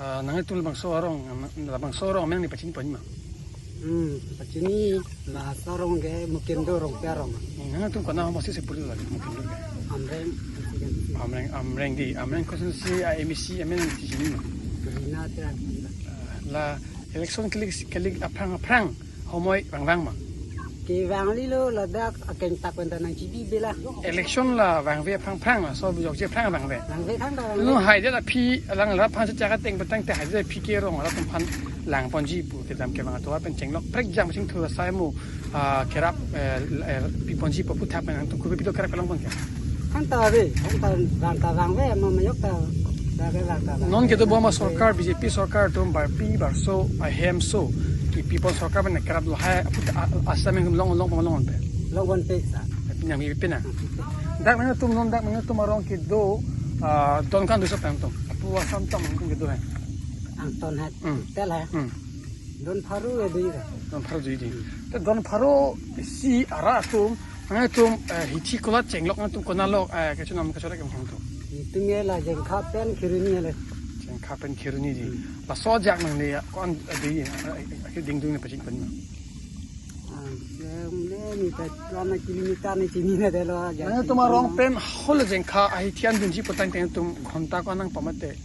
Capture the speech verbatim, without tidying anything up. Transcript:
Ah, nangtum labangso arong, labangso arong amen nangpachini pon ma? Hmm, pachini, laso arong ke Mukendo Rongpi arong. Hmm, nangtum kona ahormu si sepuluh lagi Mukendo ke. Amreng, Amreng, Amreng di, Amreng constituency a M A C amen nangpachini ma? Rina Tirak. Ah, la election kali, kali aphrang aphrang ahormu vangvang ma? Kevanglilo, ladak akeng tak penta nangchibi bela. Election la vangve aphrang aphrang, laso bijok je aphrang vangve. Vangve aphrang ta vangve. Lo hai dia la aphi alangliphan si chak ateng petang te hai dia aphi ke rong latum aphan lang ponji pu kedam kevang atum pen chenglok prekjam sing thura sai mo, ah, kerap, eh, eh, pi ponji pu aphuthak pen nangtum kopi pilo kerap kelong pon ke. Hang ta ave, hang ta vang ta vangve, ma mayok ta, ta ke vang ta vang. Non kedo bom a sorkar B J P sorkar atum barpi barso ahemso kipi pon sorkar pen kerap lo hai aput a-, a-, asam yang long long pon long pe. Long pon pe sa. Yang mi pe na. Dak nangtum non dak nangtum arong kedo, ah, don kan dosa tang tum. Apu asam tam nangtum kedo hai. Angton hai. Hmm. Tel hai. Hmm. Don pharo ya dui ka. Don pharo dui di. Te don pharo isi ara atum, nangtum, eh, hithi kola chenglok nangtum kona lok, eh, kachunam kachora ke hong tum. Itum ye la Jengkha pen Kheroni le. Jengkha pen Kheroni di. Hmm. Laso ajak nangle ya, ko-an, eh, di, eh, eh, eh, dingdung nangpachini pon ma? Ah, ya, ne ni ta lama kilometer ni chinine delo, ya. Nangtum arong pen hol Jengkha ahi thian dunji petang teng tum ghonta ko nang pamate.